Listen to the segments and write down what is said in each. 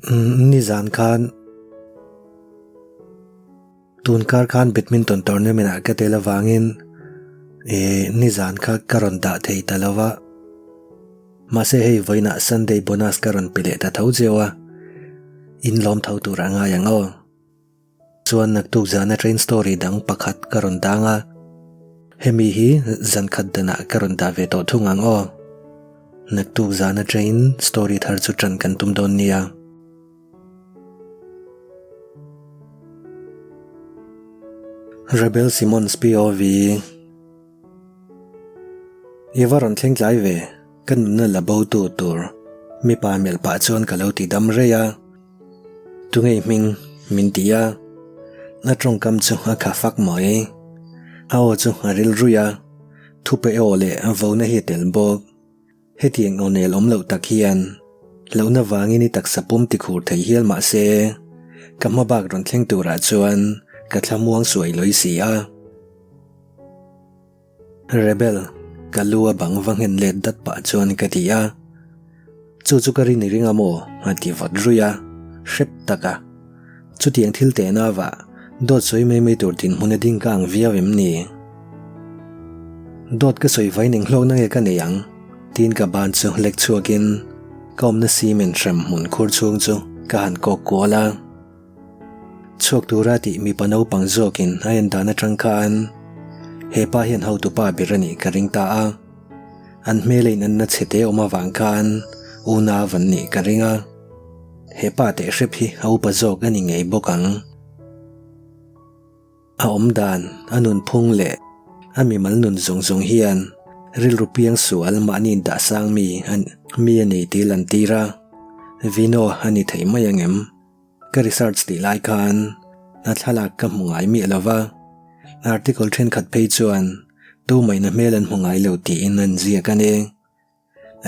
Nizan khan tun kar khan badminton tournament ah ka tel avangin eh nizan kha ka rawn dah thei ta lo va. Mahse hei vawiinah Sunday bonus ka rawn pe leh ta tho cheu a, in lawm tho tur a ngai ang aw. Chuan naktuk zana train story dang pakhat ka rawn dang a, hemi hi zan khat danah ka rawn dah ve tawh thung ang aw. Naktuk zana train story thar chu tan kan tum dawn nia. Rebel Simmons POV I va rawn thleng tlai ve, ka nunna la bo tu tur mipa melh pah chuan ka lo ti dam rei a. Tungei hming min ti a, a tawngkam chu a kha fak mai. A aw chu a ril ruih a, thupe aw leh vona hi a tel bawk. Hetiang aw nel awm loh tak hian hlauhna vangin i taksa pum tikhur thei hial mah se, ka hma bak rawn thleng turah chuan ka thlamuang suai lawi si a. Rebel, ka lu a bang va nghen let dat pah chuan ka ti a. Chu chu ka rin i ring a maw? a ti vat ruih a, hrep tak a. Chutiang thil tehna avah dawt sawi mai mai tur dinhmun a ding ka ang viau em ni? Dawt ka sawi vain eng hlawkna nge ka nei ang? tiin ka ban chu lek chhuakin ka awmna cement hrem hmun khur chhung chu ka han kawk kual a. Chhuak tura tih mipa naupang zawkin a en dan atang khan he pa hian hotu pa ber a nih ka ring ta a. An hmel a inanna chhe te awm avang khan unau an nih ka ring a. He pa teh hrep hi a upa zawk a ni ngei bawk ang. A awm dan, a nunphung leh a mimal nun zawng zawng hian rilru piang sual mahni indah sang mi mi a nei tih lan tir a, Vino a ni thei mai ang em? Ka research tih lai khan a thlalak ka hmu ngai miah lo va, article thenkhat phei chuan tumahin a hmel an hmu ngai lo tiin an ziak a ni.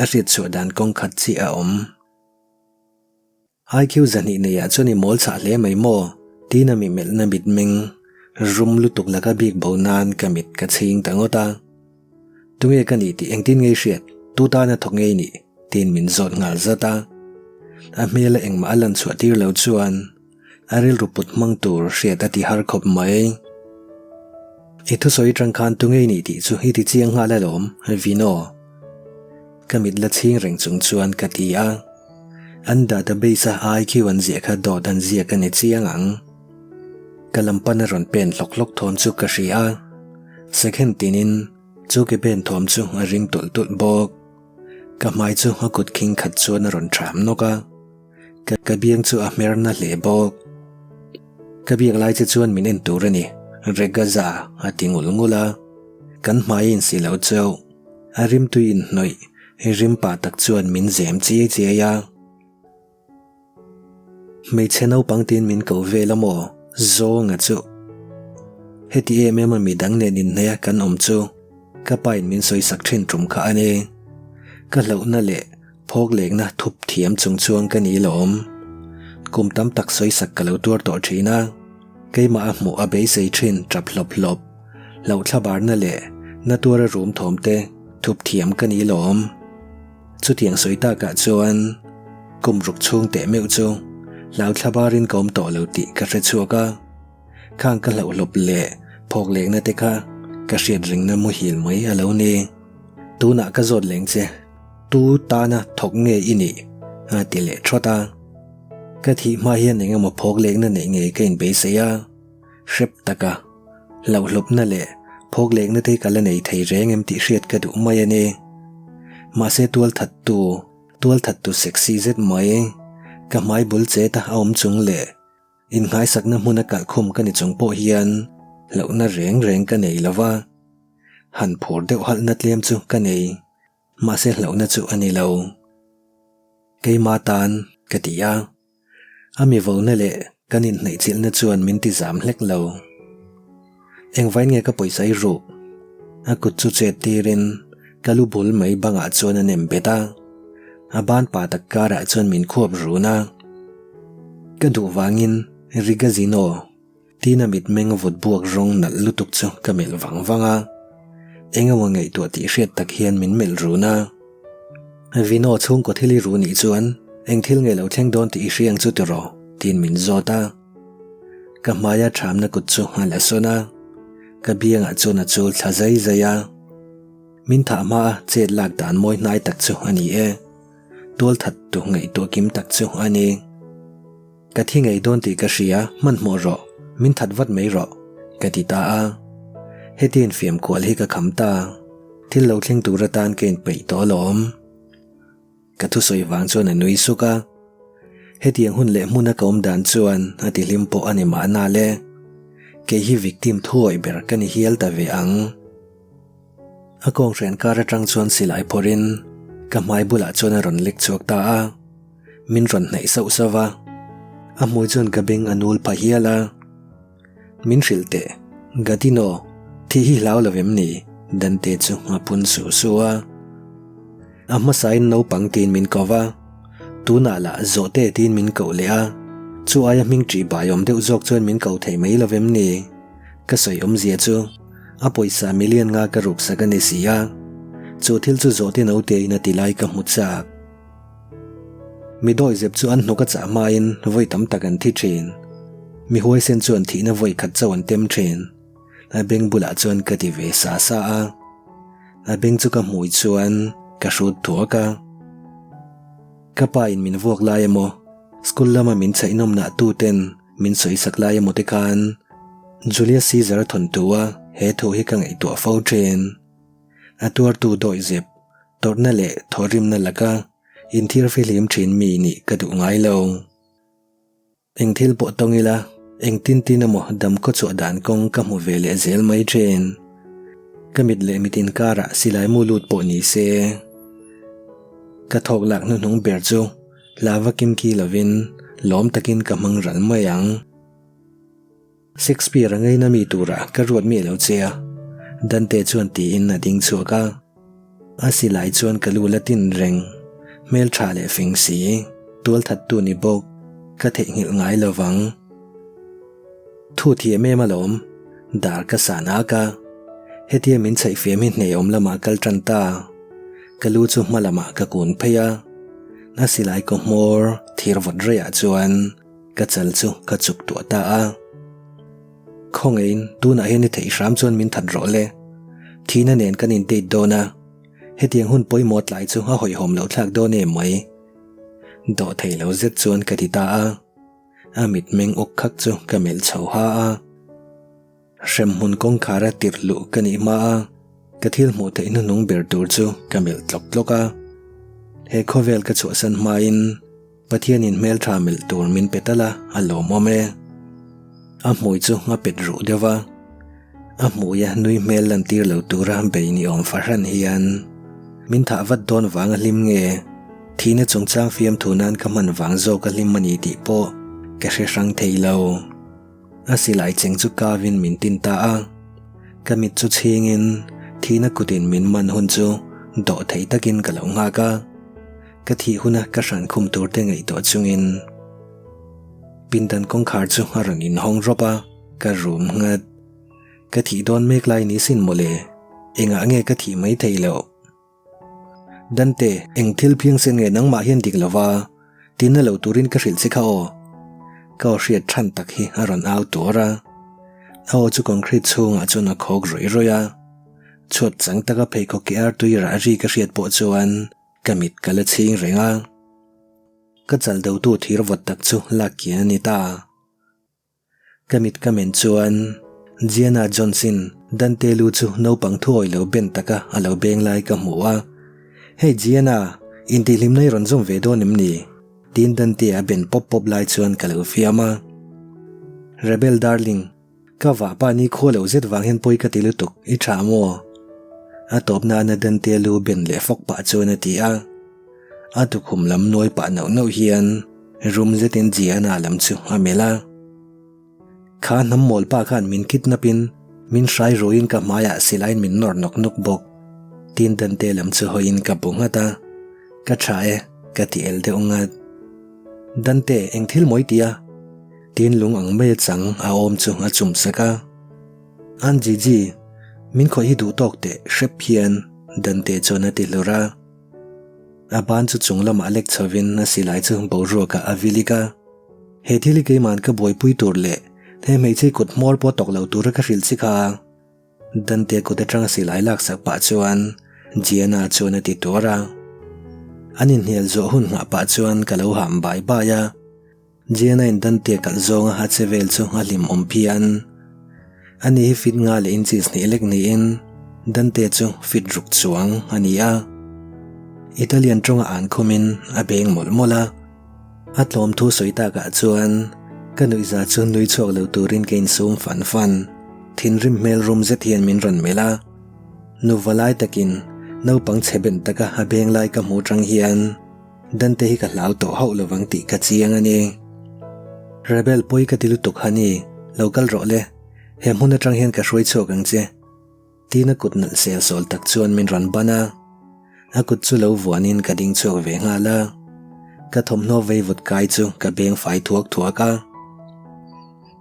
A hriat chhuah dan kawng khat chiah a awm. IQ 200 neiah chuan i mawl chhah hle mai maw? Tiin a mi melhna mitmeng rum lutuk laka bik bo nan ka mit ka chhing ta ngawt a. Tunge ka nih tih engtin ngei hriat? Tu tana thawk ngei nih? Tiin min zawt nghal zat a. A hmela engmah a lan chhuah tir lo chuan a rilru put hmang tur hriat a ti har khawp mai. I thusawi atang khan tunge nih tih chu i ti chiang nghal alawm, Vino. Ka mit la chhing reng chung chuan ka ti a. An database a IQ an ziah kha dawt an ziak a ni chiang ang. Ka lam pan a rawn pen hlawk hlawk thawm chu ka hria a. Second tinin chu ke pen thawm chu a ring tulh tulh bawk. Ka hmai chu a kut khing khat chuan a rawn ṭham nawk a. Ka biang chu a hmer na hle bawk. Ka biak lai che chuan min en tur a ni, Regaza a ti ngul ngul a. Kan hmai a insi lo chauh. A rimtui inhnawih rim pah tak chuan min zem chiai chiai a. Hmeichhe naupang tiin min ko vel a maw? Zawnga chu. Heti em em a midang nen inhnaih a kan awm chu ka pa in min sawi sak thin tum kha a ni. Ka hlauhna leh phawk lekna thup thiam chung chuang ka ni lawm. Kum tam tak sawi sak ka lo tuar tawh thin a, keimah a hmuh a beisei thin tap hlawp hlawp. Hlauh thlabarna leh na tuara rum thawm te thup thiam ka ni lawm. Chutiang sawi takah chuan kum ruk chhung teh meuh chu hlau thla barin ka awm tawh lo tih ka hre chhuak a, khang ka hlauhlawp leh phawk lehna te kha ka hriat ringna muhil mai a lo ni. Tunah ka zawt leng che, tu tana thawk nge i nih? a ti leh thawt a. Ka thih hma hian eng emaw phawk lehna neih ngei ka inbeisei a, hrep taka hlauhlawpna leh phawk lehna te ka la nei thei reng em tih hriat ka duh mai a ni. Mahse tual thattu, tual thattu sexy zet mai, ka hmai bul chet a a awm chung leh innghaisakna hmuna kalhkhum ka ni chung pawh hian hlauhna reng reng ka nei lo va, han phur deuh halhna tlem chu ka nei. Mahse hlauhna chu a ni lo. Keima tan ka ti a. A mi vona leh kan inhnaihchilhna chuan min ti zam hlek lo. Engvain nge ka pawisa i ruk? A kut chu chet tirin ka lu bul mai bangah chuan a nem bet a. A ban pa tak karah chuan min khuap run a. Ka duh vangin Rigazino tiin a mitmeng vut buak rawng nalh lutuk chu ka melh vang vang a. Eng emaw ngaihtuah tih hriat tak hian min melh run a. Vino chhungkaw thil i ru nih chuan. Eng thil nge lo thleng dawn tih i hria ang chu tiraw? tiin min zawt a. Ka hmaia thamna kut chu a la sawn a, ka biangah chuan a chul thla zai zai a. Min thah hmaa chet lak dan mawi hnai tak chu a ni e. Tual that tu ngaihtuah kim tak chu a ni. Ka thi ngei dawn tih ka hria, hmanhmawh rawh, min that vat mai rawh, ka ti ta a. Heti infiam kual hi ka kham ta, thil lo thleng tur atan ka inpeih tawh alawm. Ka thusawi vang chuan a nui suk a. Hetiang hun leh hmuna ka awm dan chuan a ti hlim pawh a ni mahna le. Kei hi victim thuawih ber ka ni hial ta ve ang. A kawnghren kar atang chuan silai phawrhin ka hmai bulah chuan a rawn lek chhuak ta a, min rawn hnaih sauh sauh va, a hmui chuan ka beng a nul pha hial a. Min hrilh teh, Gatino, thih hi hlau lo em ni? Dante chu a phun suh suh a. A hmasain naupang tiin min ko va, tunah lah zawhte tiin min koh leh a, chu aia hming ṭih baiawm deuh zawk chuan min ko thei mai lo vem ni? Ka sawi awmzia chu a pawisa million nga ka ruk sak a ni si a, chu thil chu zawhte naute in a ti lai ka hmu chak. Mi dawi zep chu an hnuk a chah hmain vawi tam tak an thi thin. Mi huaisen chuan thihna vawi khat chauh an tem thin. A beng bulah chuan ka ti ve sa sa a. A beng chu ka hmui chuan ka hrut thuak a. Ka pa in min vuak lai emaw, school lama min chhaihnawm nah tu ten Min sawisak lai emaw te khan Julius Caesar a thawntu a, he thu hi ka ngaihtuah fo thin. A tuartu dawihzep, tawrhna leh thawhrimna laka inthiar fihlim thin mi nih ka duh ngai lo. Eng thil pawh tawng ila, eng tin tin emaw dam khaw chhuah dan kawng ka hmu ve leh zel mai thin. Ka mit leh mit inkarah silai mu lut pawh ni se. Ka thawk lak hnuhnung ber chu Lava kimki lovin lawm takin ka hmang ral mai ang. Shakespeare a ngaina mi tura ka ruat miah lo che a, Dante chuan tiin a ding chhuak a. A silai chuan ka lu la tin reng, hmeltha leh fing si, tualthattu ni bawk, ka theihnghilh ngai lo vang. Thu thiam em alawm, dar ka san ak a. Hetia min chhaihfiam hi hnehawm lamah kal tan ta. Ka lu chu hma lamah ka kun phei a, a silai kaw hmawr thir vawt reiah chuan ka chal chu ka chuk tuah ta a. Khawngeiin tunah hian i theih hram chuan min that rawh le. Thihna nen kan in date dawn a, hetiang hun pawimawh tlai chu a hawihhawm loh thlak dawn em mai. Dawh thei lo zet chuan ka ti ta a. A mitmeng uk khak chu ka melh chho ha a. Hremhmun kawngkhar a tirh luh ka nih hma a, ka thil hmuh theih hnuhnung ber tur chu ka melh tlawk tlawk a. He khawvel ka chhuahsan hmain Pathianin hmeltha melh tur min pe tal a, a lawmawm e. A hmui chu a pet ruh deuh va, a hmuia nui hmel lantir lo tura bei ni awm fahran hian min thah vat dawn vang a hlim nge? Thihna chungchang fiamthu nan ka hman vang zawk a hlim a ni tih pawh ka hre hrang thei lo. A silai cheng chu kavin min tin ta a, ka mit chu chhingin thihna kutin min man hun chu dawh thei takin ka lo nghak a, ka thih huna ka hran khum tur te ngaihtuah chungin pindan kawngkhar chu a rawn inhawng rawp a, ka rum nghat. Ka thih dawn mek lai ni sin mawle, engah nge ka thih mai theih loh? Dante, eng thil phiangsen nge nangmah hian dik lova tina lo turin ka hrilh che kha aw. Ka aw hriat than tak hi a rawn au tuar a. A aw chu concrete chhungah chuan a khawk rawih rawih a. Chhuat chang taka pheikhawk ke artui rah ri ka hriat pawh chuan ka mit ka la chhing reng a. Ka chal dotu thir vawt tak chu lak kian a ni ta. Ka mit ka men chuan Gianna Johnson Dante lu chu naupang thuawi lo ben taka a lo beng lai ka hmu a. Hey Gianna, intihhlimna i rawn zawm ve dawn em ni? Tiin Dante a ben pawp pawp lai chuan ka lo fiam a. Rebel darling, ka vahpa ni khua lo zet vang hian pawi ka ti lutuk, i tha maw? A tawp nana Dante lu ben leh fawk pah chuan a ti a. A tukhum lam nuai pah nauh nauh hian rum zetin Gianna lam chu a melh a. Kha hnam mawl pa khan min kidnap in min hrai ruiin ka hmaiah silaiin min nawr nawk nawk bawk. Tin Dante lam chu hawiin ka bu nghat a, Ka tha e, ka ti el deuh nghat. Dante, eng thil mawi ti a? Tin lung ang mai a chang a awm chu a chum sak a. Aunt Gigi, min khawih hi duh tawk teh hrep hian Dante chuan a ti hlur a. A ban chu chung lamah lek chhovin a silai chu boruakah a vilik a. He thil hi keiman ka buaipui tur leh he hmeichhe kut hmawr pawh tawk lo tura ka hrilh chi kha. Dante kut atanga silai laksak pah chuan Gianna chuan a ti tuar a. An inhnial zawh hun nghah pah chuan ka lo ham bai bai a. Gianna in Dante kalh zawnga a che vel chu a hlim awm phian. Ani hi fit nga leh inches hnih lek niin Dante chu fit ruk chuang a ni a. Italian tawnga an khumin a beng mawlh mawlh a. A tlawm thu sawi takah chuan ka nuihza chu nui chhuak lo turin ka insum fan fan. Thinrim hmel rum zet hian min rawn melh a. Nuva lai takin naupang chhe ben taka a beng lai ka hmuh tang hian Dante hi ka hlau tawh hauh lovang tih ka chiang a ni. Rebel pawi ka ti lutuk Honey, lo kal rawh le. He hmun atang hian ka hruai chhuak ang che. Tina kut nalh sel sawl tak chuan min rawn ban a, a kut chu lo vuanin ka ding chhuak ve nghal a. Ka thawmhnaw veivut kai chu ka beng fai thuak thuak a.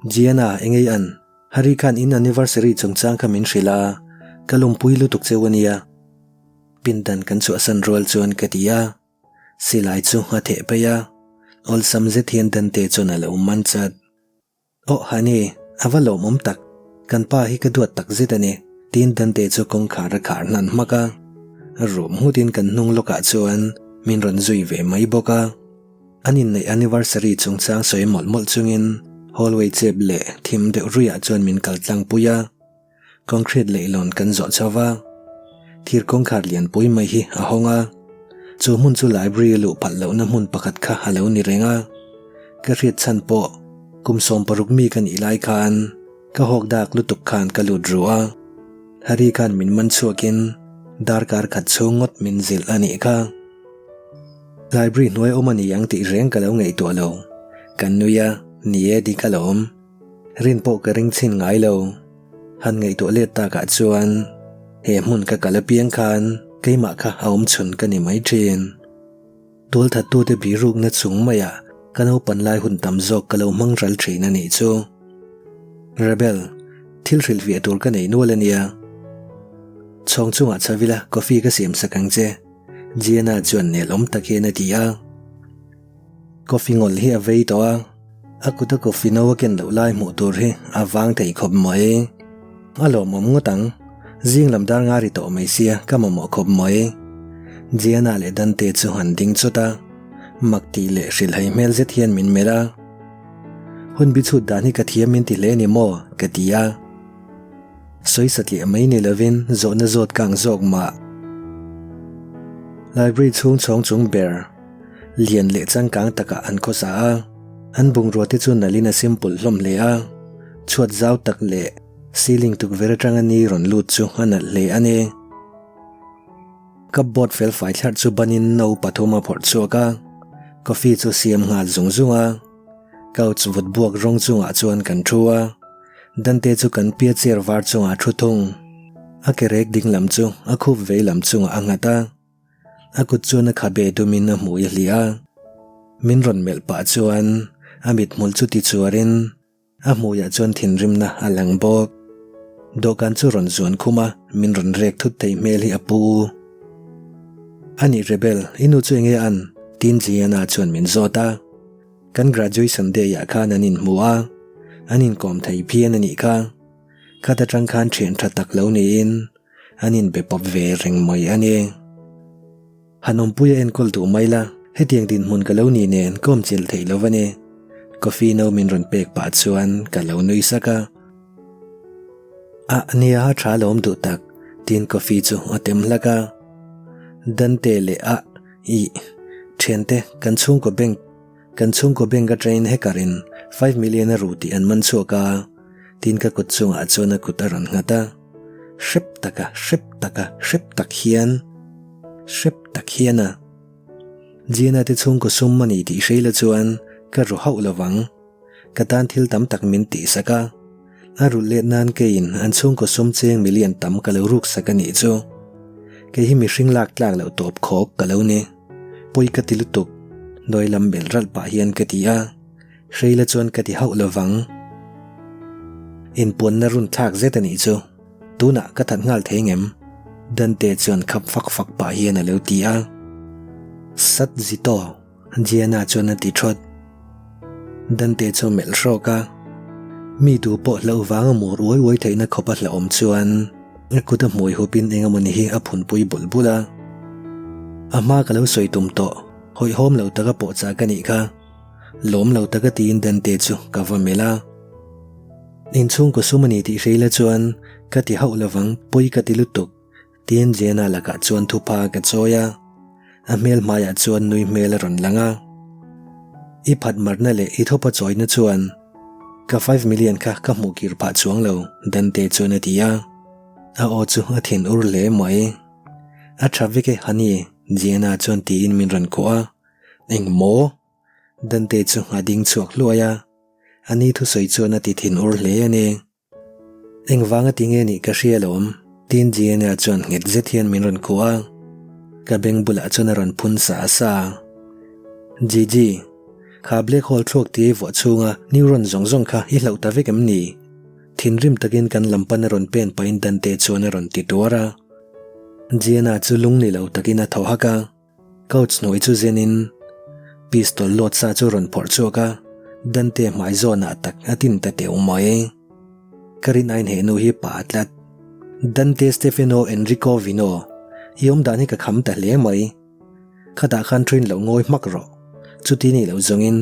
Gianna, engei an? Harry khan in anniversary chungchang kha min hrilh a, ka lawmpui lutuk cheu a nia. Pindan kan chhuahsan rual chuan ka ti a. Silai chu a theh phei a, awlsam zet hian Dante chuan a lo man chat. Aw Honey, a va lawmawm tak, kan pa hi ka duat tak zet a ni, tiin Dante chu kawngkhar a khar hnan hmak a. Rum nghutin kan hnung lawkah chuan min rawn zui ve mai bawk a. An inneih anniversary chungchang sawi mawlh mawlh chungin hallway chep leh thim deuh ruiah chuan min kal tlangpui a. Concrete leihlawn kan zawh chho va, thir kawngkhar lianpui mai hi a hawng a, chu hmun chu library a luh palh lohna hmun pakhat kha a lo ni reng a. Ka hriat chhan pawh kum 16 mi ka nih lai khan ka hawk dak lutuk khan ka lut ru a, Harry khan min man chhuakin darkar khat chhung ngawt min zilh a nih kha. Library hnuai awm a ni ang tih reng ka lo ngaihtuah lo. Kan nui a, ni e dik alawm. Rin pawh ka ring chhin ngai lo. Han ngaihtuah let takah chuan he hmun ka kal apiang khan keimah kha a awm chhun ka ni mai thin. Tualthattute birukna chung maiah ka naupan lai hun tam zawk ka lo hmang ral thin a nih chu. Rebel, thil hrilhfiah tur ka nei nual a nia. Chhawng chungah chhavila coffee ka siam sak ang che, Gianna chuan nel awm tak hian a ti a. Coffee ngawl hi a vei tawh a, a kuta coffee no a ken loh lai hmuh tur hi a vang thei khawp mai. A lawmawm ngawt ang, zing lam dar nga ri tawh mai sia ka mamawh khawp mai. Gianna leh Dante chu an ding chawt a, mak tih leh hrilhhai hmel zet hian min melh a. Hun bi chhut dan hi ka thiam min ti hle ni maw? ka ti a. Sawi satliah mai ni lovin zawhna zawt kang zawk mah. Library chhung chhawng chung ber. Lian leh changkang takah an khawsa a, an bungrua te chu nalhin a simple hlawm hle a, chhuat zau tak leh ceiling tukverh atanga ni rawn lut chu a nalh hle a ni. Cupboard fel fai thlarh chu banin no pathum a phawrh chhuak a, coffee chu siam nghal zung zung a, couch vut buak rawng chungah chuan kan thu a, Dante chu kan pia chair var chungah a thu thung, a ke rek ding lam chu a khup vei lam chungah a nghat a. A kut chuan a khabe dumin a hmui a hliah a, min rawn melh pah chuan a mithmul chu ti chuarin a hmuiah chuan thinrimna a lang bawk. Dawhkan chu rawn zuan khum a, min rawn rek thut thei hmel hi a pu. A nih Rebel, i nu chu enge an? Tiin Gianna chuan min zawt a. Kan graduation day ah khan an inhmu a, an inkawm thei phian a nih kha. Khat atang khan thian tha tak lo niin an inbe pawp ve reng mai a ni. Han awmpuia enkawl duh mai la, hetiang dinhmun ka lo ni nen ka awm chilh theih lo a ni. Coffee no min rawn pek pah chuan ka lo nui sak a. Ah, nia a tha lo awm duh tak, tiin coffee chu a tem hlak a. Dante leh a, ih, thiante kan chhungkaw bank Kan chhungkaw bank atangin hacker in 5 million a ru tih an man chhuak a, tin ka kut chungah chuan a kut a rawn nghat a. Hrep taka, hrep taka, hrep tak hian, hrep tak hian a. Gianna te chhungkaw sum a ni tih hreila chuan ka ru hauh lovang. Ka tan thil tam tak min tihsak a. A rulh let nan keiin an chhungkaw sum cheng million tam ka lo ruksak a nih chu. Kei hi mihring lak tlak loh tawp khawk ka lo ni. Pawi ka ti lutuk, nawi lam melh ralh pah hian ka ti a, Hreila chuan ka ti hauh lovang. Inpuanna run thlak zet a nih chu, tunah ka that nghal thei ngem? Dante chuan khap fak fak pah hian a lo ti a. Sat zito, Gianna chuan a ti thawt. Dante chu a melh hrawk a. Mi tu pawh hlauh vanga mur uai uai theihna khawpa hlauhawm chuan a kut a hmui hupin eng emawni hi a phunpui bulh bulh a. A hma ka lo sawi tum tawh, hawihhawm lo taka pawh chah ka nih kha. Lawm lo taka tiin Dante chu ka va melh a. Inchhungkaw sum a ni tih hreila chuan ka ti hauh lovang, pawi ka ti lutuk. Tiin Jenna lakah chuan thupa ka chawi a, a hmel hmaiah chuan nui hmel a rawn lang a. I phat marna leh i thupa chawina chuan ka 5 million kha ka hmuh kir phah chuang lo, Dante chuan a ti a. A aw chu a thin ur hle mai. A tha vek e, honey, Jenna chuan tiin min rawn kuah a. Eng maw? Dante chu a ding chhuak hluai a. A ni thusawi chuan a ti thin ur hle a ni. Engvanga ti nge nih ka hria alawm, tiin Gianna chuan nghet zet hian min rawn kuah a, ka beng bulah chuan a rawn phun sa sa. Gigi, kha black hole thluak ti ei vuah chhunga neuron zawng zawng kha i hlauh ta vek em ni? Thinrim takin kan lam pan a rawn pen pahin Dante chuan a rawn ti tuar a. Gianna chu lung ni lo takin a thaw hak a. Couch hnuai chu zenin pistol load sa chu rawn phawrh chhuak a, Dante hmai zawnah tak a tin ta teuh mai. Ka rin aiin he nu hi pa tlat. Dante Stefano Enrico Vino, i awm dan hi ka kham ta hle mai. Khatah khan train lo ngawi hmak rawh. Chuti ni lo zawngin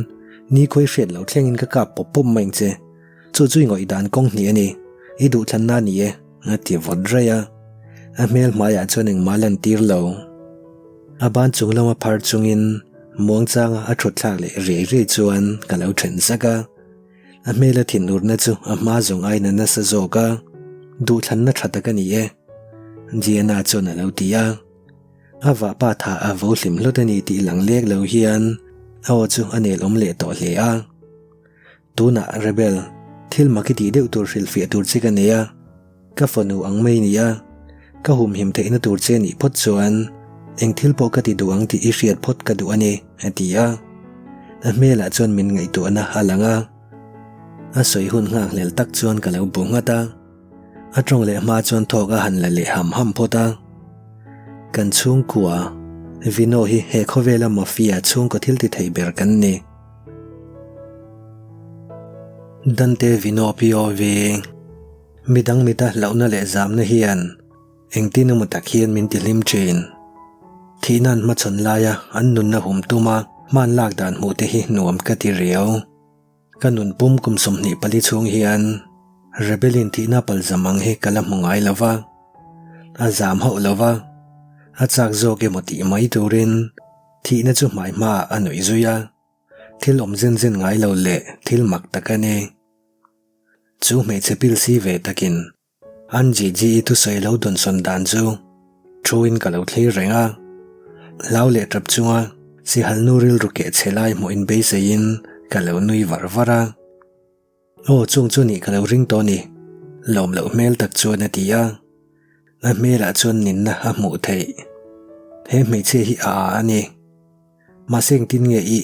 ni khawi hriat lo thlengin ka kap pawp pawp mai ang che. Chu chu i ngawih dan kawng hnih a ni, i duhthlanna a ni e, a ti vawt raih a. A hmel hmaiah chuan engmah a lantir lo. A ban chung lama phar chungin muangchanga a thut thlak leh riai riai chuan ka lo then zak a. A hmela thinurna chu a hma zawng aiin a nasa zawk a, duhthlanna tha tak a ni e, Gianna chuan a lo ti a. A vahpa tha a vo hlim hlut a ni tih lang lek lo hian a aw chu a nelawm leh tawh hle a. Tunah Rebel, thil mak i tih deuh tur hrilhfiah tur che ka nei a, ka fanu ang mai ni a, ka humhim theihna tur che nih phawt chuan eng thil pawh ka ti duh ang tih i hriat phawt ka duh a ni, a ti a. A hmelah chuan min ngaihtuahna a lang a, a sawi hun nghakhlel tak chuan ka lo bu nghat a. A tawng leh hma chuan thawk a han la leh ham ham phawt a. Kan chhungkua, Vino hi he khawvela mafia chhungkaw thil ti thei ber kan ni. Dante Vino POV Midang mita hlauhna leh zamna hian engtin emaw tak hian min ti hlim thin. Thihna an hmachhawn laia an nunna hum tuma hman lak dan hmuh te hi nuam ka ti riau. Ka nun pum kum 24 chhung hian Rebel-in thihna palzam ang hi ka la hmu ngai lo va, a zam hauh lo va, a chak zawk emaw tih mai turin Thihna chu hmai hmaah a nuih zui a, thil awm zen zen ngai lo leh thil mak tak a ni. Chu hmeichhe pil si ve takin an Gigi-i thusawi lo dawnsawn dan chu thuin ka lo thlir reng a, hlau leh tap chunga sihalnu rilru keh chhe lai hmuh inbeiseiin ka lo nui var var a. Aw chung chu nih ka lo ring tawh a ni, lawm loh hmel tak chuan a ti a. A hmelah chuan ninna a hmuh theih. He hmeichhia hi a a a ni. Mahse engtin nge i?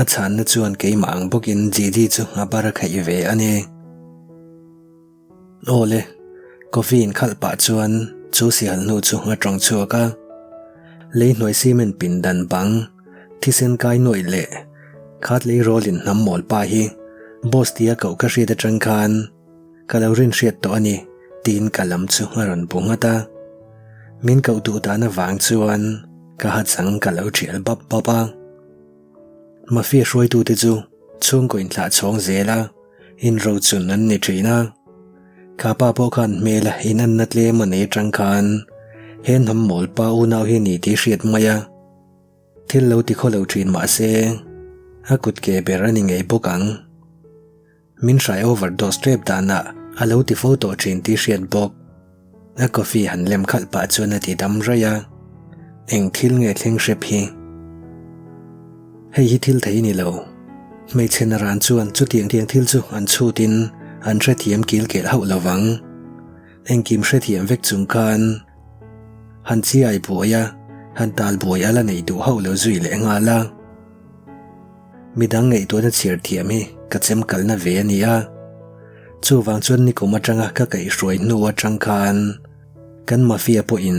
A chhanna chuan keimah ang bawkin Gigi chu a bar a khaih ve a ni. Aw le, coffee inkhalh pah chuan chu sihal hnu chu a tawng chhuak a. Lei hnuai cement pindan bang, thisen kai nuaih leh khat lei rawlin hnam mawl pa hi boss tia koh ka hriat atang khan ka lo rin hriat tawh a ni tiin ka lam chu a rawn bu nghat a. Min koh duh dan avang chuan ka hachang ka lo thial bap bap a. Mafia hruaitute chu chhungkaw inthlah chhawng zel a. Inrochun an ni thin a, kha pa pawh khan hmela inanna tlem a nei atang khan he hnam mawl pa unau hi ni tih hriat mai a, thil lo ti khaw lo thin mah se a kut ke ber a ni ngei bawk ang. Min hrai overdose tep danah a lo ti fo tawh thin tih hriat bawk. A coffee han lem khalh pah chuan a ti dam raih a, eng thil nge thleng hrep hi? Hei hi thil thei ni lo. Hmeichhe naran chuan chutiang tiang thil chu an chhutin an hrethiam kil kelh hauh lo vang. Engkim hrethiam vek chung khan han chiai buai a, han tal buai a la nei duh hauh lo zui leh nghal a. Midang ngaihtuahna chhiar thiam hi ka chem kalna ve a ni a. Chuvang chuan nikum atanga ka kaihhruai hnu atang khan kan mafia pawhin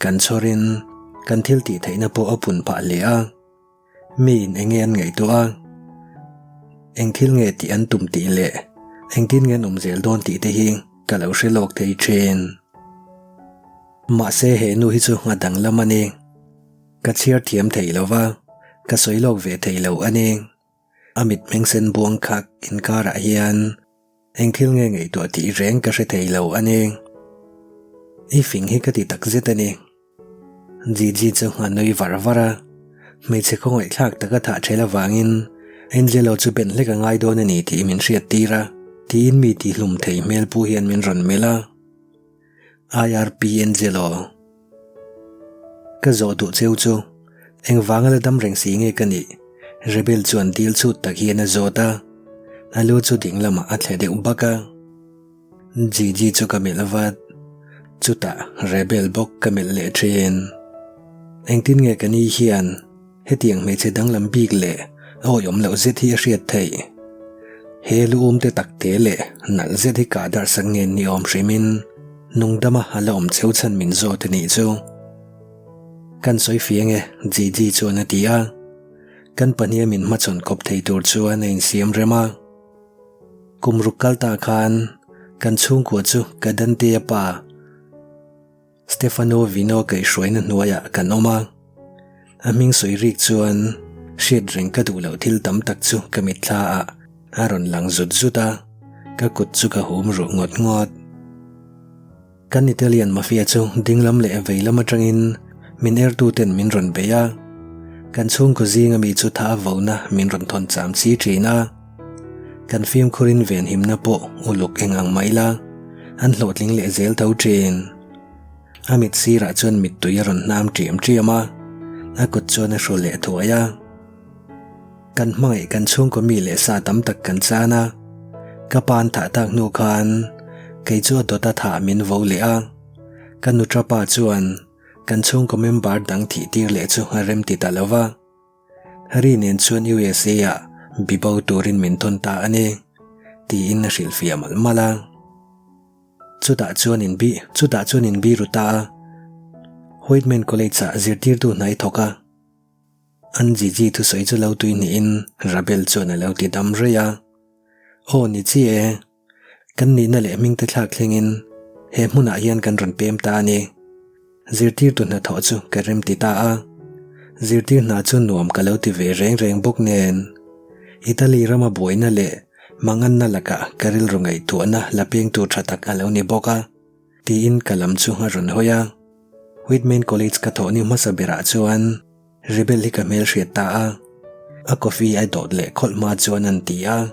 kan chhawrin Kan thil tih theihna pawh a pun phah hle a. Miin eng nge an ngaihtuah a? Eng thil nge tih an tum tih leh engtin nge an awm zel dawn tih te hi ka lo hre lawk thei thin. Mahse he nu hi chu a danglam a ni. Ka chhiar thiam thei lo va, ka sawi lawk ve thei lo a ni. A mitmeng sen buang khak inkarah hian eng thil nge ngaihtuah tih reng ka hre thei lo a ni. I fing hi ka ti tak zet a ni. Gigi chu a nui var var a, hmeichhe khawngaihthlak taka thah ṭhel avangin Angelo chu ben hlek a ngai dawn a ni tih min hriat tir a, tiin mi tihlum thei hmel pu hian min rawn melh a. IRP Angelo. Ka zawh duh cheu chu engvanga la dam reng si nge ka nih? Rebel chuan dil chhut tak hian a zawt a, a lu chu ding lamah a thle deuh bak a. Gigi chu ka melh vat, chutah Rebel bawk ka melh leh thin. Engtin nge ka ni hian Hetiang hmeichhe danglam bik leh awihawm loh zet hi a hriat theih. He lu um te tak te leh nalh zet hi kah darh sak ngen ni awm hrimin nungdama a la awm cheu chhan min zawt a nih chu. Kan sawi fiang e, Gigi chuan a ti a. Kan pahniha min hmachhawn kawp thei tur chuan a insiam rem a. Kum ruk kal ta khan kan chhungkua chu ka Dante-a pa, Stefano Vino kaihhruaina hnuaiah kan awm a, a hming sawi rik chuan hriat reng ka duh loh thil tam tak chu ka mitthla ah a rawn lang zut zut a, ka kut chu ka hum ruh ngawt ngawt. Kan Italian Mafia chu dinglam leh veilam atangin min ertu ten min rawn bei a, kan chhungkaw zinga mi chu tha a vona min rawn thawn cham chi thin a. Kan fimkhurin venhimna pawh uluk eng ang mah ila, an hlawhtling leh zel tho thin. A mit sirah chuan mittui a rawn hnam ṭiam ṭiam a, a kut chuan a hru leh thuai a. Kan hmangaih kan chhungkaw mi leh sa tam tak kan chan a, ka pa an thah tak hnu khan kei chu a dawta thah min vo leh a, ka nuṭa pa chuan kan chhungkaw member dang thih tir leh chu a rem ti ta lo va. Harry nen chuan USA ah bibo turin min thawn ta a ni, tiin a hrilhfiah malh malh a. Chutah chuan in bi chutah chuan in biru ta a, Whiteman College ah zirtirtu hna i thawk a. An Gigi thusawi chu lo tui hnihin Rabel chuan a lo ti dam rei a. Aw ni chi e. Kan nihna leh hmingte thlak thlengin he hmunah hian kan rawn pem ta a ni. Zirtirtu hnathawh chu ka rem ti ta a. Zirtir hna chu nuam ka lo ti ve reng reng bawk nen. Italy rama buaina leh manganna lakah ka rilru ngaihtuahna la pengtu tha tak a lo ni bawk a, tiin ka lam chu a rawn hawi a. Whitman College ka thawh ni hmasa berah chuan Rebel hi ka hmelhriat ta a, a coffee a dawt leh khawlh hma chuan an ti a.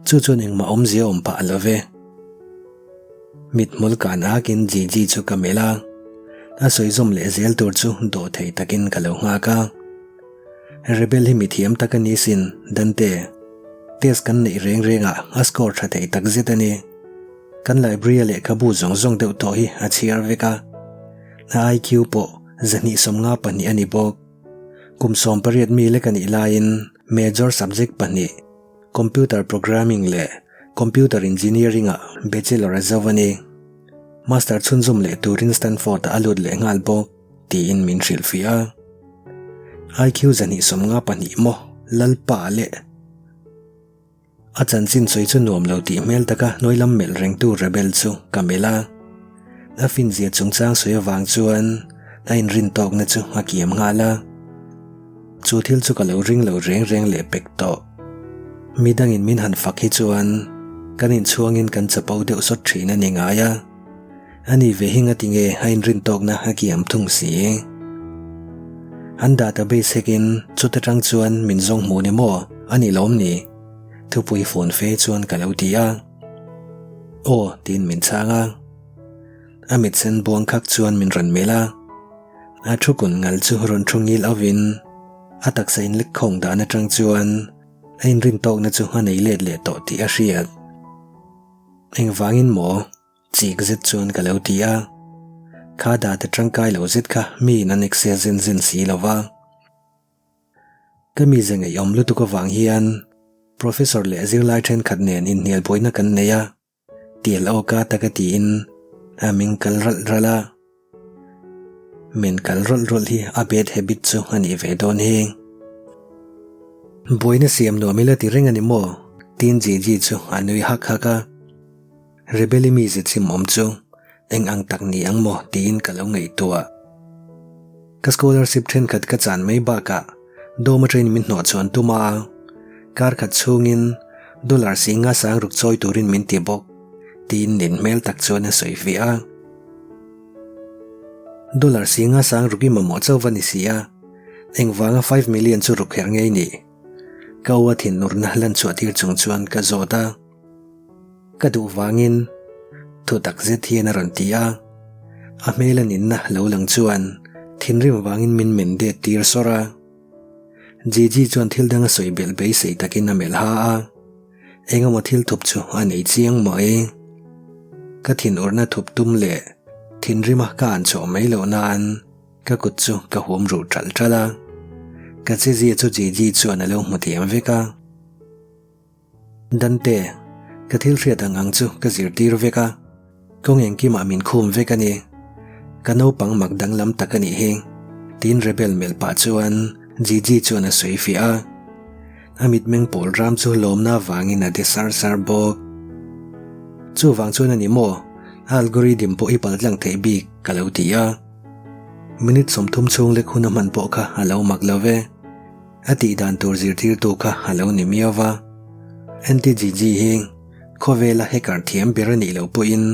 Chu chuan engmah awmzia awm pah lo ve. Mithmul kan akin Gigi chu ka melh a, a sawi zawm leh zel tur chu dawh thei takin ka lo nghak a. Rebel hi mithiam tak a ni sin, Dante. Test kan neih reng rengah a score tha thei tak zet a ni. Kan library-a lehkhabu zawng zawng deuh tawh hi a chhiar vek a. A IQ pawh 252 a ni bawk. Kum 18 mi lek a nih laiin major subject pahnih, Computer Programming leh Computer Engineering-ah Bachelor a zo a ni. Master chhunzawm leh turin Stanford-ah a lut leh nghal bawk, tiin min hrilhfiah a. IQ 252 maw Lalpa leh. A chanchin sawi chu nuam lo tih hmel taka hnuai lam melh rengtu Rebel chu ka melh a. A finzia chungchang sawi avang chuan a inrin tawkna chu a kiam nghal a. Chu thil chu ka lo ring lo reng reng leh pek tawh. Midangin min han fak hi chuan kan inchhuangin kan chapo deuh sawt thin a ni ngai a. A ni ve hi ngati nge a inrin tawkna a kiam thung si. An database hekin chuta tang chuan min zawng hmu ni maw a ni lawm ni? Thupui fawn fe chuan ka lo ti a. Aw tiin min chhang a. A mit sen buang khak chuan min rawn melh a. A thu kun ngal chu rawn thu ngil auvin a taksa inlek khawng dan atang chuan a inrin tawkna chu a nei let leh tawh tih a hriat. Engvangin maw? Chik zet chuan ka lo ti a, kha data tangkai lo zet kha miin an access zen zen si lo va. Ka mize ngaihawm lutuk avang hian Professor leh zirlai thenkhat nen inhnial buaina kan nei a, tial awka taka tiin a ming kal ralh ralh a. Men kal rawlh rawlh hi a bad habit chu a nih ve dawn hi. Buaina siam nuam ila ti reng a ni maw? Tiin Gigi chu a nui hak hak a. Rebel-i mize chim awm chu eng ang tak ni ang maw tiin ka lo ngaihtuah. Ka scholarship thenkhat ka chan mai bakah dawm atangin min hnawh chuan tum a, kar khat chhungin dollar singa sang ruk chawi turin min ti bawk tiin nin hmel tak chuan a sawi fiah a. Dollar singa sang ruk i mamawh chauh va ni si a, engvanga 5 million chu ruk kher ngei ni? Ka u a thinurna lan chhuah tir chung chuan ka zawt a. Ka duh vangin thu tak zet hian a rawn ti a, a hmel a ninna lo lang chuan thinrim vangin min men det tir sawr a. Gigi chuan thil dang a sawi belh beisei takin a melh ha a, engemaw thil thup chu a nei chiang mai. Ka thinurna thup tum leh thinrima ka an chhuah mai loh nan ka kut chu ka huam ruh ṭalh ṭalh a, ka chezia chu Gigi chuan a lo hmu thiam vek a. Dante, ka thil hriat ang ang chu ka zirtir vek a, kawng engkimah min khum vek a ni. Ka naupang mak danglam tak a nih hi, tiin Rebel melh pah chuan Gigi chuan a sawi fiah a. A mitmeng pawl ram chu lawmna avangin a de sar sar bawk. Chuvang chuan a ni maw, a algorithm pawh i paltlang theih bik ka lo ti a. Minute 30 chhung lek hun a hman pawh kha a lo mak lo ve. A tih dan tur zirtirtu kha a lo ni miau va. Anti-Gigi hi khawvela hacker thiam ber a nih loh pawhin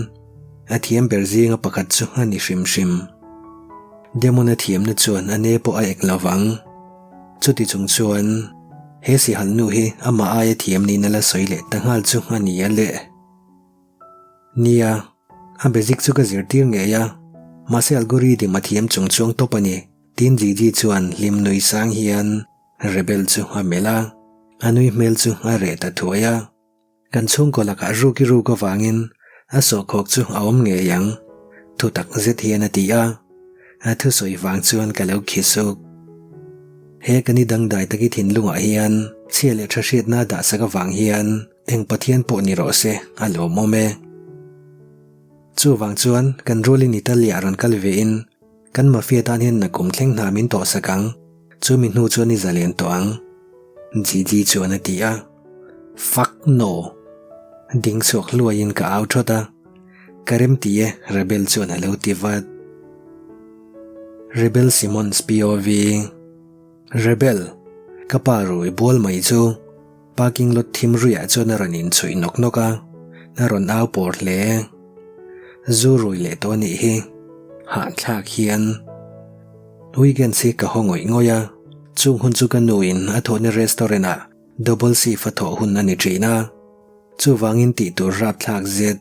a thiam ber zinga pakhat chu a ni hrim hrim. Demon a thiamna chuan a ne pawh a ek lo vang. Chuti chung chuan he sihal nu hi amah aia thiam niin a la sawi leh ta nghal chu a ni a le. Nia, a basic chu ka zirtir ngei a, mahse algorithm a thiam chung chuang tawp a ni. Tin Gigi chuan hlim nui sang hian Rebel chu a melh a, a nui hmel chu a reh ta thuai a. Kan chhungkaw lakah ruk i ruk avangin a sawhkhawk chu a awm ngei ang, thu tak zet hian a ti a. A thusawi vang chuan ka lo khi suk. He kan i dangdai tak i thinlungah hian chhia leh tha hriatna a dahsak avang hian eng Pathian pawh ni rawh se a lawmawm e. Chuvang chuan kan rualin Italy-ah rawn kal vein Kan mafia tan hian nakum thleng hna min tawh sak ang, chumi hnu chuan i zalen tawh ang, Gigi chuan a ti a. Fuck no! Ding chhuak hluaiin ka au thawt a. Ka rem ti e, Rebel chuan a lo ti vat. Rebel Simmons POV Rebel, ka pa rui bual mai chu parking lot thim ruiah chuan a rawn inchhuih nawk nawk a, a rawn au pawr hle. Zu rui leh tawh a nih hi, hahthlak hian. Weekend hi ka haw ngawih ngawih a, chung hun chu ka nuin a thawhna restaurant ah double shift a thawh hun a ni thin a, chuvangin tih tur rapthlak zet.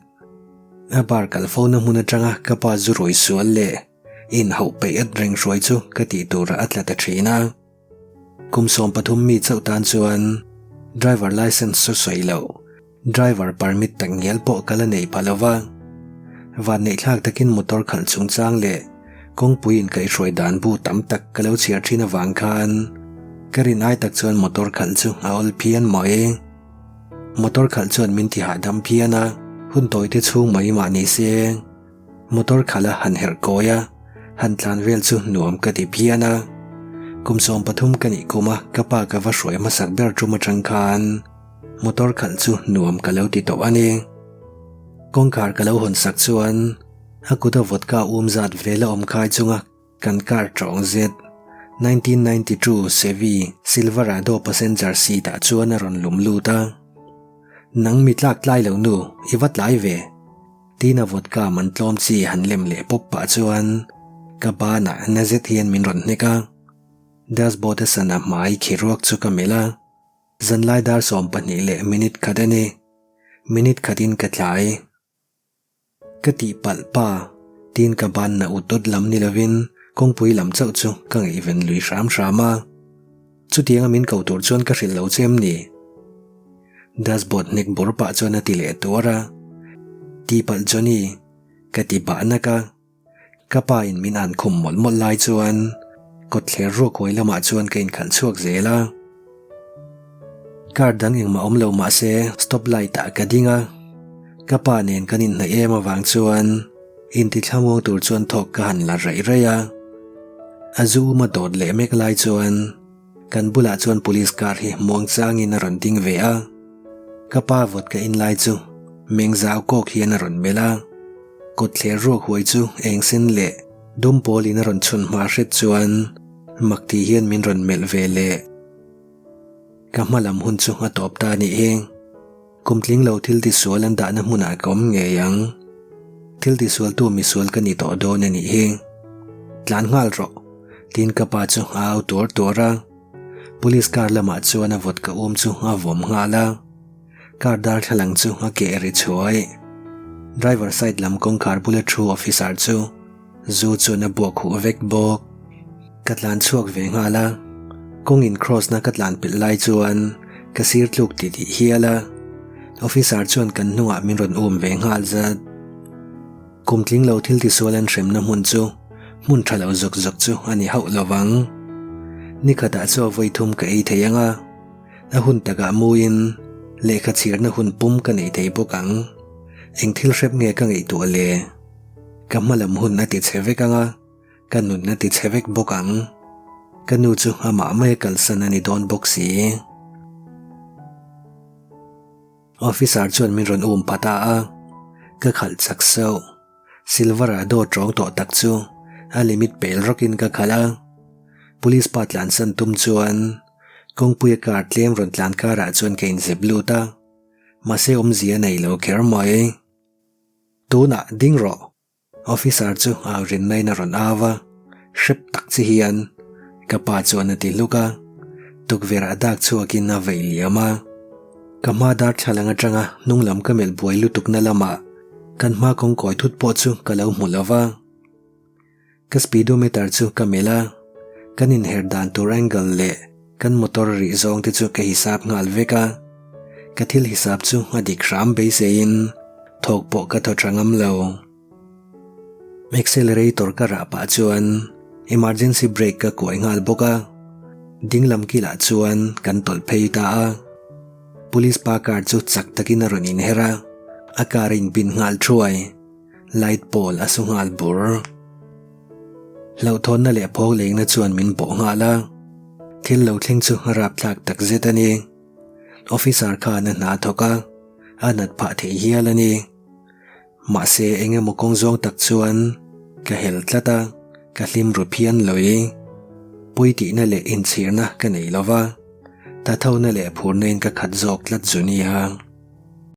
A bar kal fo na hmun atanga ka pa zu rui sual leh inhauh peih at reng hruai chu ka tih turah a tla ta thin a. Kum 13 mi chauh tan chuan driver licence chu sawi loh, driver permit tak ngial pawh ka la nei pha lo va. Vanneih thlak takin motor khalh chungchang leh kawngpui inkaihhruai dan bu tam tak ka lo chhiar thin avang khan ka rin ai tak chuan motor khalh chu a awl phian mai. Motor khalh chuan min ti hahdam phian a, hun tawite chhung mai mah ni se. Motor khalh a han herh kawi a, han tlan vel chu nuam ka ti phian a. Kum 13 ka nih kum a ka pa ka va hruai hmasak ber tum atang khan motor khalh chu nuam ka lo ti tawh a ni. Kawngkhar ka lo hawn sak chuan a kut a vodka um zat vel a awm khai chunga kan car tawng zet 1992 Chevy Silverado passenger seat ah chuan a rawn lum lut a. Nang mi tlak tlai lo nu, i va tlai ve. Tina vodka man tlawm chi han lem leh pawp pah chuan ka banah na zet hian min rawn hnek a. Dashboard a sana hmai khi ruak chu ka melh a. Zanlai dar 12 leh minute khat a ni. Minute khatin ka tlai. Ka tihpalh pa, tiin ka ban na ut ut lam ni lovin kawngpui lam chauh chu ka ngaihven lui hram hram a. Chutianga min ko tur chuan ka hrilh lo che em ni? Dashboard hnek bawr pah chuan a ti leh tuar a. Tihpalh Johnny, ka ti bah nak a. Ka pa in min an khum mawlh mawlh lai chuan kawtthler ruak huai lamah chuan ka inkhalh chhuak zel a. Car dang engmah awm lo mah se stop light ah ka ding a. Ka pa nen kan inhnaih em avang chuan intithlamuang tur chuan thawk ka han la raih raih a. A zu um a dawt leh mek lai chuan kan bulah chuan police car hi muangchangin a rawn ding ve a. Ka pa vodka in lai chu meng zau kawk hian a rawn melh a. Kawtthler ruak huai chu eng sen leh dum pawlin a rawn chhun hma hret chuan mak ti hian min rawn melh ve leh. Ka hma lam hun chu a tawp ta a nih hi. Kum tling lo thil tisual an dahna hmunah ka awm ngei ang. Thil tisualtu misual ka ni tawh dawn a nih hi. Tlan nghal rawh, tiin ka pa chu a au tuar tuar a. Police car lamah chuan a vodka um chu a vawm nghal a. Car darthlalang chu a keh ri chhuai. Driver side lam kawngkhar bula thu officer chu zu chuan a buak huh vek bawk. Ka tlan chhuak ve nghal a, kawng in cross na ka tlan pelh lai chuan ka sir tluk ti tih hial a, officer chuan kan hnungah min rawn um ve nghal zat. Kum tling lo thil tisual an hremna hmun chu hmun tha lo zawk zawk chu a ni hauh lo vang. Nikhatah chaw vawi thum ka ei thei ang a, a hun takah muin lehkha chhirna hun pum ka nei thei bawk ang. Eng thil hrep nge ka ngaihtuah le? Ka hma lam hun a ti chhe vek ang a. Ka nun a ti chhe vek bawk ang. Ka nu chu amah mai a kalsan a ni dawn bawk si. Officer chuan min rawn um pha ta a, ka khalh chak sauh. Silver-a dawt rawng tawh tak chu a limit pel rawkin ka khalh a. Police pa tlansan tum chuan kawngpuia car tlem rawn tlan karah chuan ka inzep lut a, mahse awmzia a nei lo kher mai. Tunah ding rawh! Officer chu au rinna in a rawn au a, hrep tak chi hian ka pa chuan a ti hluk a, tukverh ah dak chhuakin a vei liam a. Ka hma darthlalang atanga hnung lam ka melh buai lutukna lamah kan hma kawngkawi thut pawh chu ka lo hmu lo va. Ka speedometer chu ka melh a, kan inher dan tur angle leh kan motor rih zawng te chu ka hisap nghal vek a. Ka thil hisap chu a dik hram beiseiin thawk pawh ka thaw tha ngam lo. Accelerator ka rah pah chuan emergency brake ka kuai nghal bawk a, dinglam kilah chuan kan tawlh phei ta a. Police pa car chu chak takin a rawn inher a, a car a inbin nghal thuai. Light pole a su nghal bur. Hlauhthawnna leh phawk lengna chuan min bawh nghal a, thil lo thleng chu a rapthlak tak zet a ni. Officer khan a hna thawk a, a nat phah thei hial a ni. Mahse eng emaw kawng zawng tak chuan ka hel tlat a, ka hlim ru phian lawih. Pawi tihna leh inchhirna ka nei lo va, thathona leh phurna in ka khat zawk tlat zu nia.